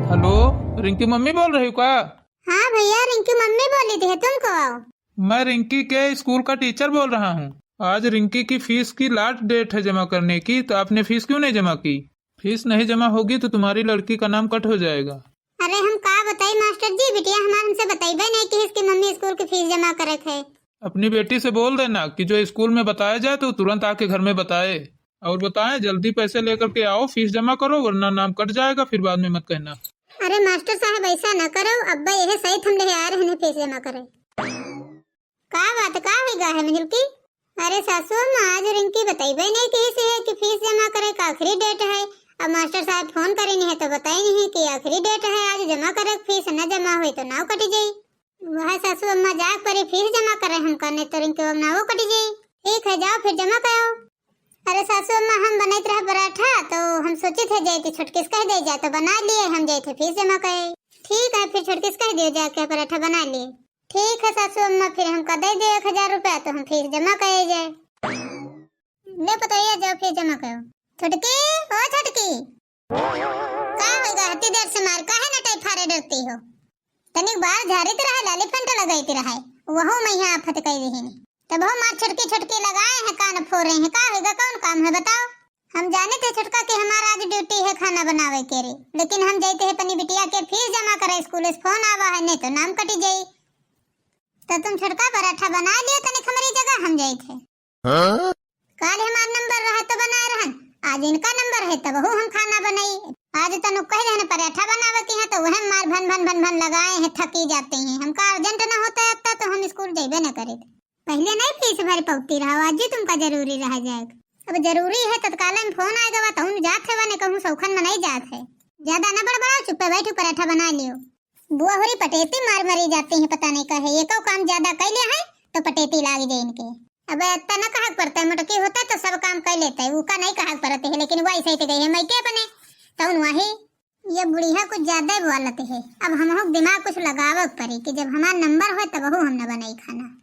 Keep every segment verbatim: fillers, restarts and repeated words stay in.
हेलो, रिंकी मम्मी बोल रही हो का? हाँ भैया, रिंकी मम्मी बोली थी, तुम को आओ। मैं रिंकी के स्कूल का टीचर बोल रहा हूँ। आज रिंकी की फीस की लास्ट डेट है जमा करने की, तो आपने फीस क्यों नहीं जमा की? फीस नहीं जमा होगी तो तुम्हारी लड़की का नाम कट हो जाएगा। अरे हम का बताई मास्टर जी, बिटिया हमार हमसे बतइबे नहीं किहिस कि मम्मी स्कूल की फीस जमा करे के है। अपनी बेटी से बोल देना कि जो स्कूल में बताया जाए तो तुरंत आके घर में बताए। और बताएं, जल्दी पैसे लेकर के आओ, फीस जमा करो, वरना नाम कट जाएगा, फिर बाद में मत कहना। अरे मास्टर साहब, ऐसा न करो, अब्बा यह सही थम ले आ रहे हैं फीस जमा करे। का बात, का होइगा है मिजुलकी? अरे सासू अम्मा, आज रिंकी बतइबे नहीं किहिस है कि फीस जमा करे का आखिरी डेट है। अब मास्टर साहब फोन करे नहीं है तो बताई नहीं है कि आखिरी डेट है आज जमा करे, फीस न जमा होई तो नाव कटी जाई। वह सासू अम्मा जाए परी फीस जमा करे हमका, नहीं तो रिंकी अब नाव कटी जाई। ठीक है, जाओ फिर जमा कराओ। अरे सासू अम्मा, हम बनैत रहे पराठा, तो हम सोचित है जाइत है छोटकी से कह दे जाए, तो बनाइ लिए, हम जाइत है फीस जमा करे। ठीक है, फिर छोटकी से कह दियो जाके पराठा बनाइ लिए। ठीक है सासू अम्मा, फिर हमका दे दे एक हजार रुपया, तो हम फीस जमा करे जाए। ले पतोहिया, जाओ फीस जमा करो। छोटकी, ओ छोटकी। का होइगा, हती देर से मार, काहे नटई फारे डरती हो? तनिक बार झारित रहे, लाली फेंट लगैत रहे, वहू में यहाँ आफत कई रही। तब हम आज छोटकी छोटकी लगाए हैं, कान फोरे हैं। का होइगा, कौन काम है बताओ? हम जाने थे छोटका कि हमारा आज ड्यूटी है खाना बनावे के रे, लेकिन हम जाइत है अपनी बिटिया के फीस जमा करे स्कूल से, फोन आवा है, नहीं तो नाम कटी जाई। तो तुम छोटका पराठा बनाइ लियो तनिक हमरी जगह, हम जाइत है। हाँ? काल हमार नंबर रहा तो बनाए रहन, आज इनका नंबर है तबहू हम खाना बनाई। आज तनु कह देहन पराठा बनावे की है तो वह मार भन भन भन भन लगाए हैं, थकी जाते हैं। हमका अर्जेंट ना होता इतना तो हम स्कूल जइबे न करे। पहले नहीं फीस भर पौती रहा, आज ही तुमका जरूरी रह जाए। अब जरूरी है, तत्काल में फोन आए गवा तउन जात है, वने कहूँ सौखन में नहीं जात है। ज्यादा न बड़बड़ाओ, चुप्पे बैठो पराठा बनाइ लियो। बुआ होरी पटेती मार मरी जाती हैं, पता नहीं काहे। एको काम ज्यादा कइ लिया है तो पटेती लाग जाए इनके। अब इतना न कहक पड़ता है, मोटकी होता है तो सब काम कर लेता है, उका नहीं कहक पड़ते है, लेकिन वही सही से गई है मैं के अपने। तउन वही, ये बुढ़िया कुछ ज्यादा ही बोलत है। अब हमहू दिमाग कुछ लगावक पड़ी कि जब हमार नंबर हो तबहू हम न बनाई खाना।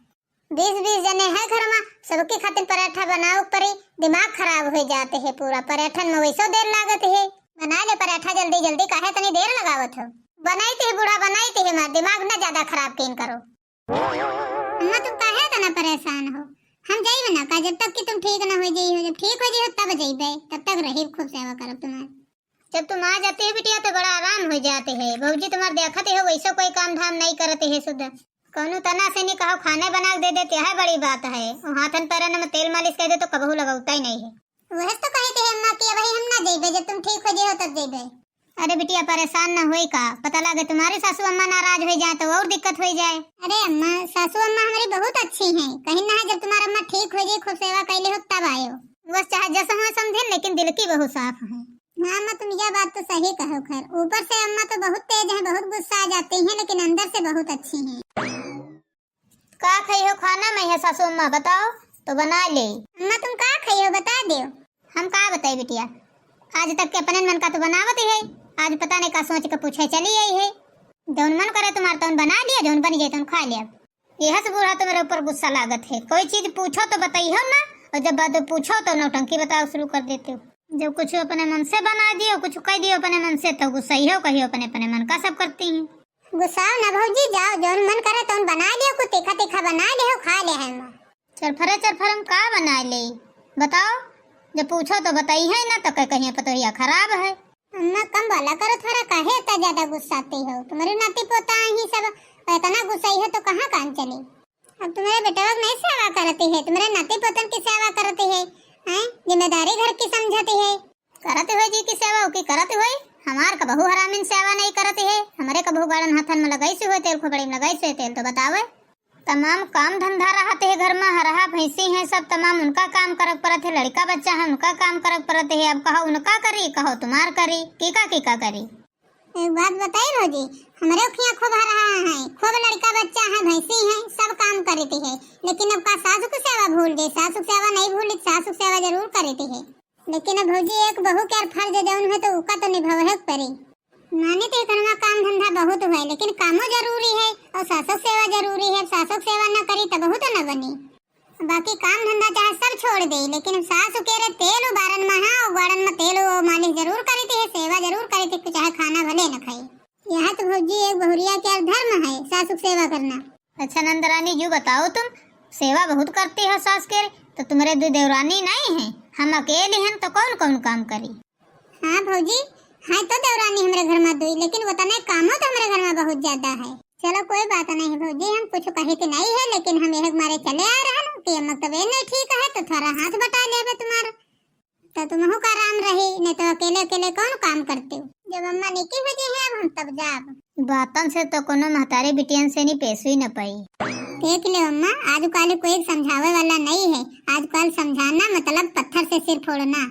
बीस बीस जने हैं घर में, सबके खातिर पराठा बनावक पड़ी। दिमाग खराब हो जाते है पूरा, पराठन में वैसो देर लागत है। बना ले पराठा जल्दी जल्दी, काहे तनी देर लगावत हो? बनाइत है बूढ़ा, बनाइत है, हमार दिमाग न ज्यादा खराब कीन करो। अम्मा, तुम काहे इतना परेशान हो? हम जाइब ना का, जब तक कि तुम ठीक ना हो जाई हो। जब ठीक हो जाई हो तब जाइबे, तब तक रही, खूब सेवा करब तुम्हार। जब तुम आ जाते हो बिटिया तो बड़ा आराम हो जाते है। भौजी तुम्हार देखते हो वैसे कोई काम धाम नहीं करते है, सुध कौनो तना से नहीं कहो, खाने बना के दे देते है, बड़ी बात है। वो हाथन पैरन में तेल मालिश कर दे तो कबहू लगौता ही नहीं है। वह तो कहे थे अम्मा कि अबही हम ना जइबे, जब तुम ठीक हो जाई हो तब जइबे। अरे बिटिया, परेशान न होई का, पता लागे तुम्हारी सासू अम्मा नाराज हो जाए तो और दिक्कत हो जाए। अरे अम्मा, सासू अम्मा हमारी बहुत अच्छी हैं, कहीं ना है, जब तुम्हारा अम्मा ठीक हो जाई, खूब सेवा कैले हो तब आयो। बस चाहे जस हुआ समझे, लेकिन दिल की बहुत साफ है। हाँ अम्मा, तुम यह बात तो सही कहो। खैर, ऊपर से अम्मा तो बहुत तेज हैं, बहुत गुस्सा आ जाती हैं, लेकिन अंदर से बहुत अच्छी हैं। का खइहो खाना में है सासू अम्मा, बताओ तो बना ले। अम्मा तुम का खइहो बता दो। हम का बताई बिटिया, आज तक के अपने मन का तो बनावत ही है, आज पता नहीं का सोच के पूछे चली आई है। जौन मन करे तुम्हार तौन बना लिया, जौन बनी जाए तौन खा लिया। यह से बूढ़ा तुम्हारे ऊपर गुस्सा लागत है, कोई चीज पूछो तो बताइहो ना, और जब बात पूछो तो नौटंकी बताओ शुरू कर देते हो। जब कुछ अपने मन से बना दियो, कुछ कह दियो अपने मन से, तो गुस्सा ही हो, कहियो अपने अपने मन का सब करती हैं। गुस्साओ ना भौजी, जाओ जौन मन करे तौन बना लियो, कुछ तीखा तीखा बना लियो, खा ले हम। चरफरे चरफर हम का बना ले बताओ, जब पूछो तो बताई है ना, तो कह कहिए पतोहिया खराब है। अम्मा कम बोला करो थोड़ा, काहे इतना ज्यादा गुस्साती हो? तुम्हारे नाती पोता ही सब इतना गुस्साई हो तो कहाँ काम चली? अब तुम्हारे बेटवा की नहीं सेवा करती है, तुम्हारे नाती पोतन की सेवा करती है, हैं? जिम्मेदारी घर की समझती है। करत होई जी की सेवा, ओकी करत होई। हमार कबहू हरामिन सेवा नहीं करत है। हमरे कबहू गाड़न हाथन में लगाई से होए तेल, खोपड़ी में लगाई से होए तेल, तो बतावे। तमाम काम धंधा रहत है घर में, हरहा भैंसी है सब, तमाम उनका काम करक परत है, लड़का बच्चा है उनका काम करक परत है। अब कहो उनका करी, कहो तुम्हार करी, कीका कीका करी। एक बात बताई भौजी, हमरे खिया खूब हरहा है, खूब लड़का बच्चा है, भैंसी है, सब काम करती है, लेकिन अब का सासू की सेवा भूल गई? सासू की सेवा नहीं भूली, सासू की सेवा जरूर करती है। लेकिन अब भौजी, एक बहू के फर्ज जौन है तो उका तो निभावे के पड़ी। माने तो घरवा काम धंधा बहुत हुआ है, लेकिन कामो जरूरी है और सासो सेवा जरूरी है। सासो सेवा न करी तो बहुत न बनी। बाकी काम धंधा चाहे सब छोड़ दे, लेकिन सासु के रे तेल उबारन में, हाँ, उबारन में तेल वो मालिश जरूर करी थी, सेवा जरूर करी थी, चाहे खाना भले न खाई। सुख सेवा करना। अच्छा नंदरानी, यू बताओ तुम, सेवा बहुत करती हो सास के, तो तुम्हरे दो देवरानी नहीं है, हम अकेली हन तो कौन कौन काम करी? हाँ भौजी, है तो देवरानी हमरे घर में दुई, लेकिन वो तने कामो तो हमरे घर में बहुत ज्यादा है। चलो कोई बात नहीं है भौजी, हम कुछ कहे के नहीं है, लेकिन हम यह मारे चले आ रहे हैं कि अम्मा तबीयत नहीं ठीक है तो थोड़ा हाथ बटा लेबे तुम्हारा, तो तुमहू का आराम रही, नहीं तो अकेले अकेले कौन काम करते हो। जब अम्मा निकी हो गई है अब हम तब जाब। बातन से तो कोनो महतारे बिटियन से नहीं पेश ही न पाई। देख ले अम्मा, आजकल कोई समझावे वाला नहीं है, आजकल समझाना मतलब पत्थर से सिर फोड़ना।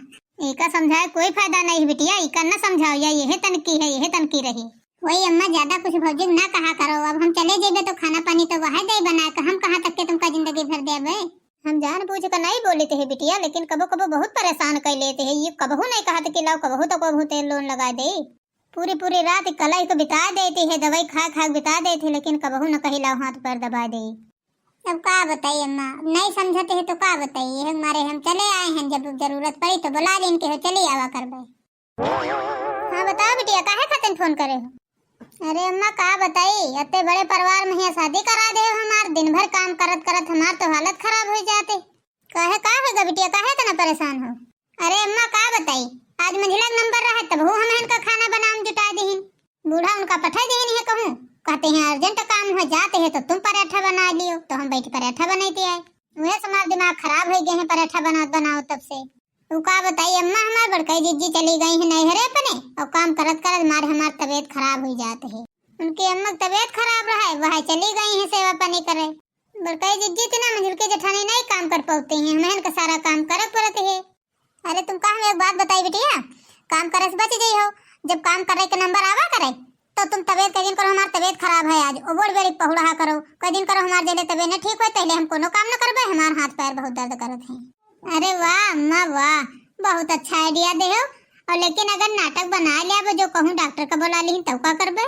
एका समझाए कोई फायदा नहीं बिटिया, इका न समझाओ, या यह तनकी है, यह तनकी रही। वही अम्मा, ज्यादा कुछ भौजी ना कहा करो, अब हम चले जेबे तो खाना पानी तो वह दे बना के, हम कहाँ तक के तुमका जिंदगी भर देबे? हम जान बूझ के नहीं बोलते है बिटिया, लेकिन कबो कबो बहुत परेशान कर लेते है। ये कबहू नहीं कहत कि लाओ कबहू तो कबहू तेल लोन लगा दे। पूरी पूरी रात कलई को बिता देती है, दवाई खा खा के बिता देती है, लेकिन कबहू न कही लाओ हाथ पैर दबा दे। अब का बताई अम्मा, नहीं समझते है तो का बताई, यह मारे हम चले आए हैं, जब जरूरत पड़ी तो बुला लेन के हो चली आवा करबे। हाँ बताओ बिटिया, काहे खातिर फोन करे हो? अरे अम्मा का बताई, अत्ते बड़े परिवार में हियाँ शादी करा दे हो हमार, दिन भर काम करत करत हमार तो हालत खराब हो जाते। काहे का होगा बिटिया, काहे इतना परेशान हो? अरे अम्मा का बताई, आज मंझिला के नंबर रहे तब वो हम इनका खाना बनावे में जुटा दीहिन। बूढ़ा उनका पठाई दीहिन है कहूँ, कहते हैं अर्जेंट काम हो जाते हैं तो तुम पराठा बना लियो, तो हम बैठ पराठा बनाते आए। वह हमार दिमाग खराब हो गए हैं पराठा बनावत बनावत तब से। तू का बताई अम्मा, हमार बड़काई जिज्जी चली गई है नैहरे अपने, और काम करत करत मारे हमार तबीयत खराब हो जात है। उनके अम्मा की तबीयत खराब रहे, वह चली गई है सेवा पानी करे। बड़काई जिज्जी इतना मंझिल के जेठानी नहीं काम कर पाते हैं, हमें इनका सारा काम करे पड़त है। अरे तुमका हम एक बात बताई बिटिया, काम करे से बच गई हो, जब काम करे के नंबर आवा करे तो तुम तबीयत का दिन करो, हमार तबीयत खराब है आज, ओ बोल बेरी पहुड़ा करो, कई दिन करो हमार जले तबीयत न ठीक होए, तहले हम कोनो काम न करबे, हमार हाथ पैर बहुत दर्द करत है। अरे वाह अम्मा वाह, बहुत अच्छा आइडिया दे हो। और लेकिन अगर नाटक बना लिया जो कहूँ डॉक्टर का बुला ली तब का करबे?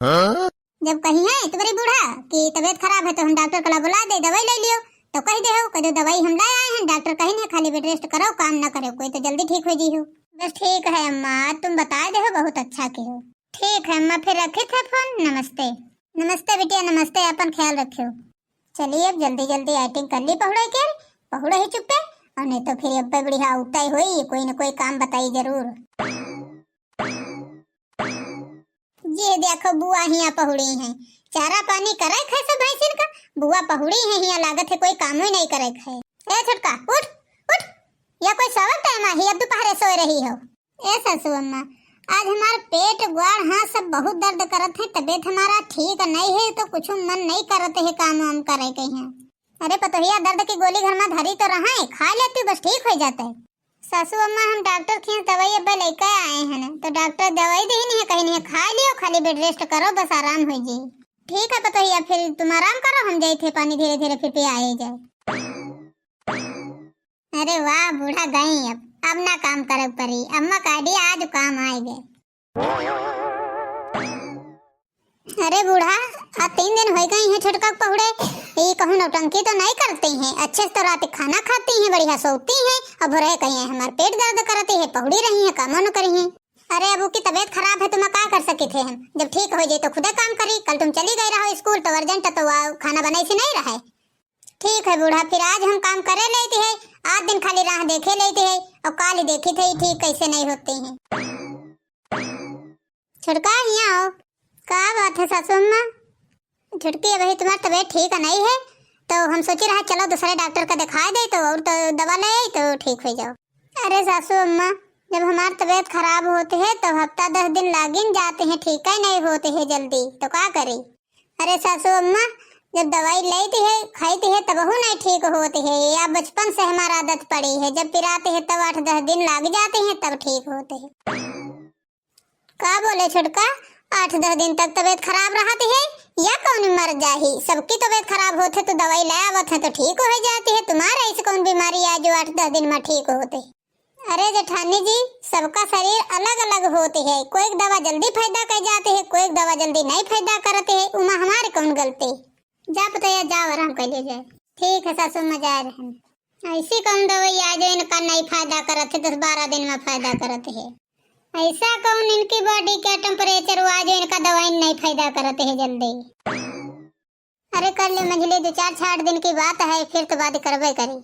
हाँ? जब कही है तुम्हारी बूढ़ा कि तबीयत खराब है तो हम डॉक्टर का बुला दे, दवाई ले लियो, तो कह दे हो, कह दो दवाई हम ले आए हैं, डॉक्टर कही नहीं खाली बेड रेस्ट करो, काम ना करो, कोई तो जल्दी ठीक हो जी हो। बस ठीक है अम्मा, तुम बता दे हो, बहुत अच्छा के हो। ठीक है अम्मा, फिर रखी थे फोन, नमस्ते। नमस्ते बिटिया, नमस्ते, अपन ख्याल रखियो। चलिए अब जल्दी जल्दी एक्टिंग कर ली पहुड़े के, पहुड़े ही चुप्पे, और नहीं तो फिर अब्बे बुढ़िया उठता ही होई, कोई न कोई काम बताई जरूर। ये देखो बुआ हिया पहुड़ी हैं, चारा पानी करे खे सब भैंसिन का, बुआ पहुड़ी हैं हिया लागत है कोई काम ही नहीं करे खे। ए छोटका उठ, उठ, या कोई सोवत टाइम आही, अब दोपहरे सोए रही हो। ए सासू अम्मा, आज हमार पेट ग्वाड़ हाथ सब बहुत दर्द करत है, तबीयत हमारा ठीक नहीं है तो कुछ मन नहीं करत है काम वाम करे के हैं। अरे पतोहिया दर्द की गोली घर में धरी तो रहा है, खा लेती बस ठीक हो जाता है। सासू अम्मा हम डॉक्टर खियाँ दवाई अब्बे लेके आए हैं ना, तो डॉक्टर दवाई दे नहीं है, कहीं नहीं है, खा लियो, खाली बेड रेस्ट करो, बस आराम हो जी। ठीक है पतोहिया, फिर तुम आराम करो, हम जाए थे पानी धीरे धीरे फिर पियाए जाए। अरे वाह, बूढ़ा गई, अब, अब ना काम करे पड़ी, अम्मा का आइडिया आज काम आए गए। अरे बूढ़ा, आज तीन दिन हो गई हैं छोटका के पहुड़े, ये कहूँ नौटंकी तो नहीं करती हैं, अच्छे से तो रात खाना खाती हैं, बढ़िया सोती हैं, अब भोरे कही हैं हमार पेट दर्द करती है, पहुड़ी रही हैं, कामो न करी हैं। अरे अब उकी तबीयत खराब है तो मैं का कर सकी थे हम, जब ठीक हो जाए तो खुदे काम करी, कल तुम चली गई रहो स्कूल तो अर्जेंट तो वा खाना बनाई से नहीं रहे। ठीक है बूढ़ा, फिर आज हम काम करे लेती है, आज दिन खाली राह देखे लेती है, और काल ही देखी थे ठीक कैसे नहीं होती हैं। छोटका हिया आओ। का बात है सासू अम्मा? छोटकी अबही तुम्हार तबीयत ठीक नहीं है, तो हम सोची रहा चलो दूसरे डॉक्टर का दिखा दे तो और तो दवा ले आई तो ठीक हो जाओ। अरे सासू अम्मा, जब हमार तबीयत खराब होती है तो हफ्ता दस दिन लागिन जाते हैं, ठीक ही नहीं होते हैं जल्दी, तो का करी? अरे सासू अम्मा, जब दवाई लेती है खाती है तबहू नहीं ठीक होती है, या बचपन से हमार आदत पड़ी है, जब पिराते हैं तब आठ दस दिन लाग जाते हैं तब ठीक होते हैं। का बोले छोटका, आठ दस दिन तक तबीयत खराब रहत है, या कौन मर जाही? सबकी तबीयत खराब होत है तो दवाई ले आवत है तो ठीक हो जाती है, तुम्हारा ऐसे कौन बीमारी है जो आठ दस दिन में ठीक होते? अरे जेठानी जी, सबका शरीर अलग अलग होते है, कोई दवा जल्दी फायदा कर जाते है, कोई दवा जल्दी नहीं फायदा करते है, उमा हमारे कौन गलती? जा पतोहिया जाओ, आराम कर लिया जाए। ठीक है सासू अम्मा, जा रहे हैं। ऐसी कौन दवाई आ जो इनका नहीं फायदा करत है, दस बारह दिन में फायदा करत है? ऐसा कौन इनकी बॉडी का टेम्परेचर हुआ जो इनका दवाई नहीं फायदा करत है जल्दी? अरे कर ले मंझली, दो चार छाट दिन की बात है, फिर तो बाद करबे करी।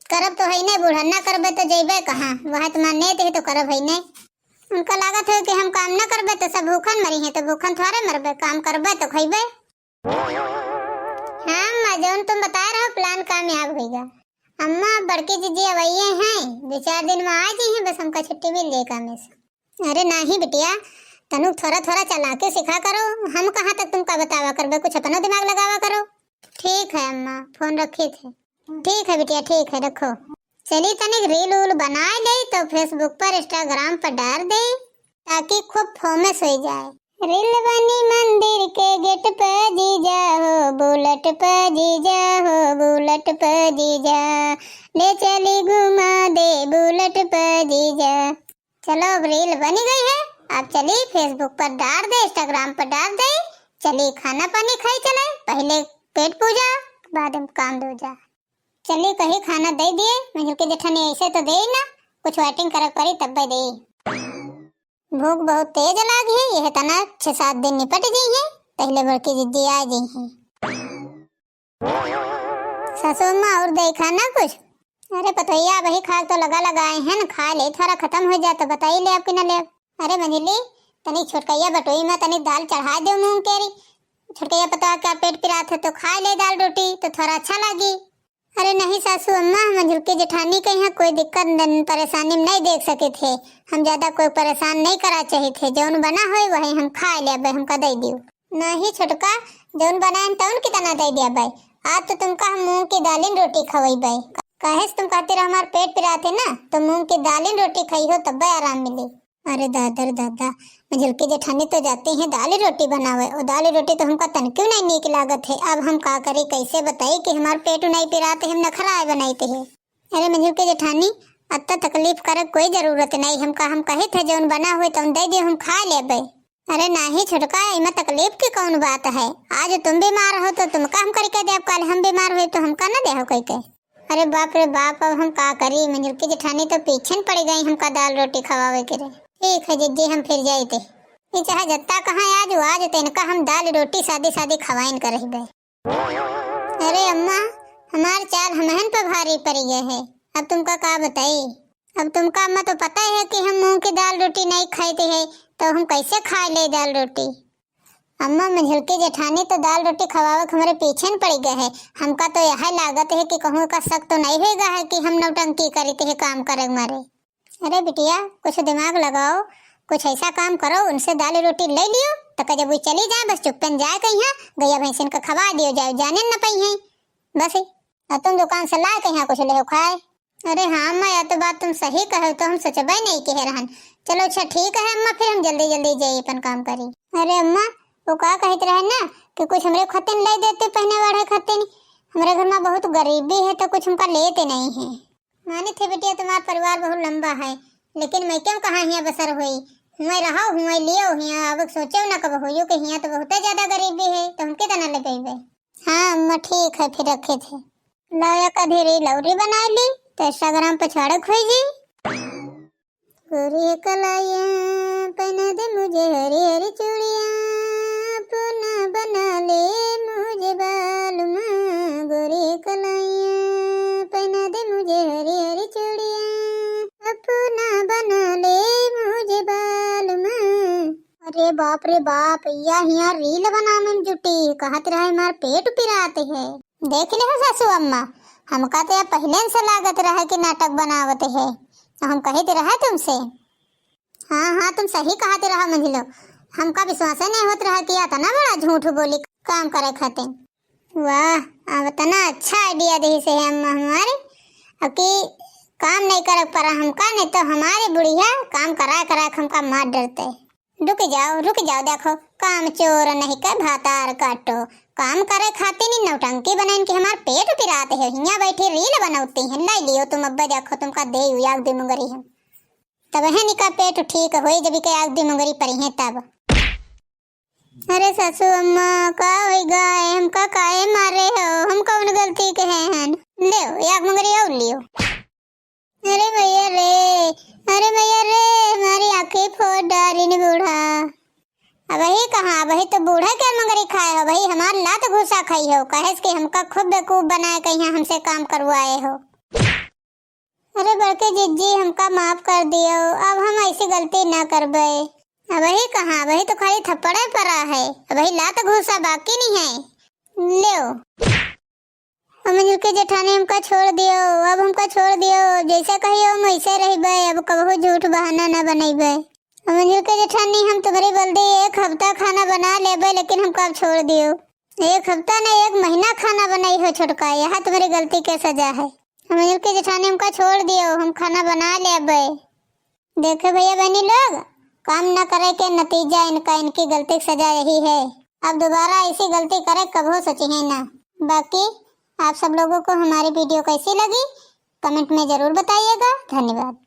करब तो है नहीं बूढ़ा, ना करबे तो जइबे कहाँ? वह तुम्हार नेत है तो करब है नहीं। उनका लागत है कि हम काम ना करबे तो सब भूखन मरी हैं, तो भूखन थोड़े मरबे, काम करबे तो खइबे। हाँ अम्मा, जौन तुम बताए रहो plan कामयाब होइगा। अम्मा, बड़की जीजी अवइये हैं, दो चार दिन में आ जइहैं, बस हमका छुट्टी मिल जाए कामे से। अरे नाही बिटिया, तनु थोड़ा थोड़ा चालाकी सिखा करो, हम कहाँ तक तुमका बतावा करबे, कुछ अपनो दिमाग लगावा करो। ठीक है अम्मा, फोन रखी थे। ठीक है बिटिया, ठीक है, रखो। चली तनिक reel उल बनाए ले तो Facebook पर, Instagram पर डार दे, ताकि खूब famous होइ जाए। Reel बनी मंदिर के gate पे जीजा हो, bullet पे जीजा हो, bullet पे जीजा, ले चली घुमा दे bullet पे जीजा। चलो अब reel बनी गई है, अब चली Facebook पर डार दे, Instagram पर डार दे, चली खाना पानी खाई चले, पहले पेट पूजा, बाद में काम दूजा। चली कही खाना दे दिए, मंझलकी जेठानी ऐसे तो दे ना, कुछ waiting करे परी तब्बे दे। भूख बहुत तेज लागी है, यह तना छह सात दिन निपट गई है, पहले बड़की जिद्दी आ गई है। सासू अम्मा और दे खाना कुछ? अरे पतोहिया, वही खाए तो लगा लगाए हैं न, खा ले, थोड़ा खत्म हो जाए तो बताई ले आपकी ना ले। अरे मंझली, तनी छोटकैया बटोई में तनी दाल चढ़ा दे मूंग केरी, छोटकैया पतोहिया का पेट पिरात है तो खा ले दाल रोटी तो थोड़ा अच्छा लागी। अरे नहीं सासू अम्मा, हम मंझलकी जेठानी के यहाँ कोई दिक्कत न, परेशानी नहीं देख सके थे। हम ज्यादा कोई परेशान नहीं करा चाहे थे। जौन बना होई वही हम खाए लेबे, हमका दे दियो। नहीं छोटका, जौन बनाए तौन कितना दे दिया भाई। आज तो तुमका हम मूंग की दालिन रोटी खवई भाई। कहे से तुम कहते रहो हमार पेट पिरात है ना, तो मूंग की दालिन रोटी खाई हो तब्बे आराम मिली। अरे दादा रे दादा, मंझलकी जेठानी तो जाती हैं दाल रोटी बनावे, और दाल रोटी तो हमका तनक्यों नहीं नीक लागत है। अब हम का करी, कैसे बताई कि हमार पेट नहीं पिरात है, हम नखराए बनाइत है। अरे मंझलकी जेठानी, अत्ता तकलीफ करे कोई जरूरत नहीं, हमका हम कहे थे जौन बना हुए तौन दे दियो, हम खा लेबे। अरे नाही छोटका, इमा तकलीफ की कौन बात है? आज तुम बीमार हो तो तुमका हम करके देब, काल हम बीमार हुए तो हमका ना देहो कह के। अरे बाप रे बाप, अब हम का करी, मंझलकी जेठानी तो पीछे न पड़ गई हमका दाल रोटी खवावे के रे। ठीक है जिज्जी, हम फिर जाइत है। ये चाहे जत्ता कहाँ आज, आज तो इनका हम दाल रोटी सादी सादी खवाइन कर रही बे। अरे अम्मा, हमार चाल हमहन पे भारी पड़ गए है, अब तुमका का बताई? अब तुमका अम्मा तो पता है कि हम मूंग की दाल रोटी नहीं खाइत है, तो हम कैसे खा ले दाल रोटी? अम्मा, मंझलकी जेठानी तो दाल रोटी खवावे के हमरे पीछे न पड़ गए है। हमका तो यह लागत है कि कहूँ का शक तो नहीं होएगा है कि हम नौटंकी करीत है काम करे मारे। अरे बिटिया, कुछ दिमाग लगाओ, कुछ ऐसा काम करो, उनसे दाल रोटी ले लियो, तो जब वो चली जाए, बस चुप्पन जाए कहीं, गैया भैंसिन का खवा दियो जाए, जाने न पाई है। बस, और तुम दुकान से लाए कहीं कुछ ले खाए। अरे हाँ अम्मा, यह तो बात तुम सही कहे, तो हम सोचबे नहीं कहे रहन। चलो अच्छा ठीक है अम्मा, फिर हम जल्दी जल्दी जाई अपन काम करी। अरे अम्मा, वो का कहत रहे ना कि कुछ हमरे खातिर ले देते पहने वाले खातिर, हमरे घर में बहुत गरीबी है तो कुछ हमका लेते नहीं है। मानित है बिटिया, तुम्हार परिवार बहुत लंबा है, लेकिन मैं क्यों कहाँ हियाँ बसर हुई, हुए रहो, हुए लियो हियाँ, अब सोचो ना कब होयो कि हियाँ तो बहुते ज्यादा गरीबी है, तो हम कितना ले गई बे। हाँ अम्मा, ठीक है, फिर रखे थे। लाया का धीरे लौरी बना ली, तो Instagram पे छाड़क हुई जी। गोरी कलाइयाँ पहना दे मुझे हरी हरी चूड़ियाँ, अपना बना ले मुझे बालमा। गोरी कलाइयाँ पहना दे मुझे हरी हरी चूड़ियाँ, अपना बना ले मुझे बालमा। अरे बाप रे बाप, या हियाँ reel बनावे में जुटी, कहत रहे हमार पेट पिरात है। देख ले हो सासू अम्मा, हमका तो या पहले से लागत रहे कि नाटक बनावत है, तो हम कहित रहे तुमसे। हाँ हाँ, तुम सही कहत रहा मंझलो, हमका विश्वास नहीं होत रहा कि इतना बड़ा झूठ बोली काम करे खातिर। वाह, अब इतना अच्छा idea दे से है अम्मा हमारे, अब कि काम नहीं करे पड़ा हमका, नहीं तो हमारे बुढ़िया काम करा करा के हमका मार डरते। रुक जाओ, रुक जाओ, देखो, काम चोर नहीं के भातार काटो। काम करे खातिर नी नौटंकी बनाइन कि हमार पेट पिरात है, हियाँ बैठी reel बनौती हैं, लाई लियो तुम अब्बे, देखो तुमका दे आग दी मुंगरी हम। तब है निका पेट ठीक होई, जब के आग दी मुंगरी परी हैं तब। अरे सासू अम्मा, का होई गा, हमका काहे मारे हो, हम कौन गलती के हैं हन? ले, आग मुंगरी और लियो। अरे भैया रे, अरे भैया रे, हमारी आँखें फोड़ डारी ने बूढ़ा। अबही कहाँ, अबही तो बूढ़ा के मंगरी खाए हो, अबही हमार लात घूसा खाई हो, कहेस कि हमका खूब बेवकूफ बनाए के यहाँ हमसे काम करवाए हो। अरे बड़की जिज्जी, हमका माफ कर दियो, अब हम ऐसी गलती ना करबे। अबही कहाँ, अबही तो खाली थप्पड़े परा है, अबही लात घूसा बाकी नहीं है। लेओ। अब मंजुल के जेठानी, हमका छोड़ दियो, अब हमका छोड़ दियो, जैसे कहियो हम वैसे रहबे, अब कबहू झूठ बहाना ना बनैबे। अब मंजुल के जेठानी, हम तुम्हरी बलदी एक हफ्ता खाना बना लेबे, लेकिन हमका अब छोड़ दियो। एक हफ्ता नहीं, एक महीना खाना बनाई हो छोटका, यह तुम्हरी गलती के सजा है। अब मंजुल के जेठानी, हमका छोड़ दियो, हम खाना बना लेबे। देखे भैया बहनी लोग, काम न करे के नतीजा इनका, इनकी गलती की सजा यही है। अब दोबारा ऐसी गलती करे कबो सोचिहैं ना। बाकी आप सब लोगों को हमारी वीडियो कैसी लगी, कमेंट में जरूर बताइएगा। धन्यवाद।